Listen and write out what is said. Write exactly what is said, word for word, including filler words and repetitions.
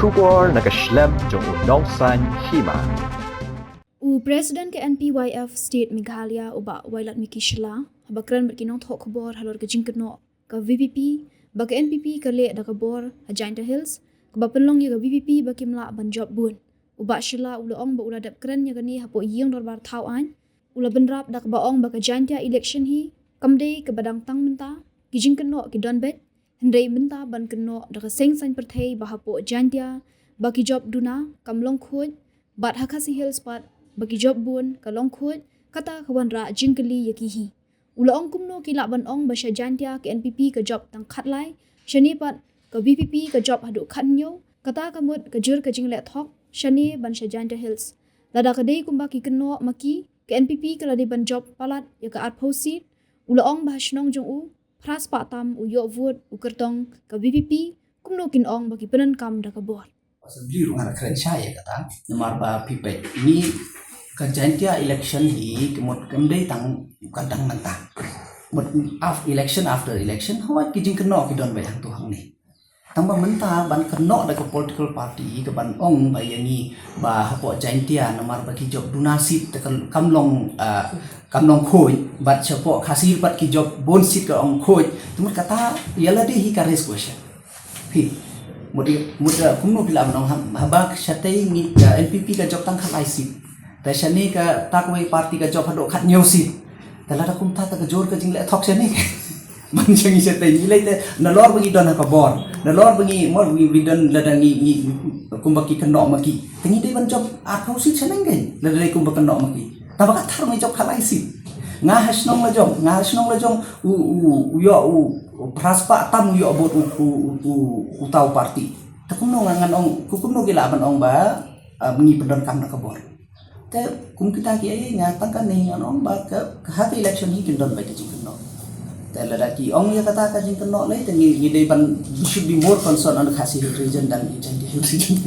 Khubor na ka shlem jong u Nongsaiñ Hima. U President ka N P Y F State Meghalaya, u Bah Wailadmiki Shylla, haba kren bad ki nongthoh khubor halor ka jingkynnoh ka V P P ba ka N P P ka leh da ka bor ha Jaintia Hills, kaba pynlong ïa ka V P P ba kim lah ban jop bun. U Bah Shylla u la ong ba u la dep kren ïa kane hapoh ïing dorbar thaw aiñ. U la bynrap da kaba ong ba ka Jaintia election hi kam dei kaba dang tang mynta, ki jingkynnoh ki don beit, hynrei mynta ban kynnoh da ka seng saiñ pyrthei ba hapoh Jaintia ba ki jop duna kam long khuid, bad ha Khasi Hills pat ba ki jop bun ka long khuid, kata ka wanrah jingkylli ïa ki hi. U la ong kumno ki lah ban ong ba sha Jaintia ka N P P ka jop tang khatlai, shane pat ka V P P ka jop haduh khathynñiew, kata ka mut ka jur ka jingleh thok shane ban sha Jaintia Hills. Lada ka dei kumba ki kynnoh ma ki, ka N P P ka la dei ban jop palat ïa ka arphew seat. U la ong ba ha shnong jong u, phra spah tam u ïoh vote u kyrtong ka V P P, kumno kin ong ba ki pyndonkam da ka bor. Possibly ruh nga la kren shai ïa kata, namar ba phi peit ni ka Jaintia election hi ka mut kam dei tang ka dang mynta. Mut af-, election after election, hawai ki jingkynnoh ki don beit hangto hangne. Tang ba mynta ban kynnoh da ka political party ka ban ong ba ïa ngi ba hapoh Jaintia namar ba ki jop duna seat te ka kam long, ah, kam long khuid, bad shapoh Khasi pat ki jop bun seat ka ong khuid. Te mut kata ïa lade hi ka raise question. Phi, mut, mut, uh, kumno phi lah ban ong ha-, haba shatei ngi, uh, N P P ka jop tang khatlai seat. Te shane kata kawei party ka jop haduh khathynñiew seat. Te lada kumta te ka jur ka jingleh thok shane. Ban sha ngi shatei ngi lei te nalor ba ngi don ha ka bor. Nalor ba ngi mor ngi, ngi don lada ngi, ngi kumba ki kynnoh ma ki. Te ngi dei ban jop arphew seat shaneng kein. Lada dei kumba kynnoh ma ki. Taba ka thar ngi jop khatlai seat. Nga ha shnong la jong, nga ha shnong la jong, u, u, u ïoh u, u phra spah tam u ïoh vote u, u, u, u, uta u party. Te kumno nga ngan ong, ku kumno ki lah ban ong ba, ah, ngi pyndonkam da ka bor. Te kum kita ki ei nga tang kane ngan ong ba ka, ka ha ka election hi kin don beit ki jingkynnoh. Te lada ki ong ïa kata ka jingkynnoh lei te ngi, ngi dei ban, we should be more concerned on the Khasi Hills region than the Jaintia Hills region.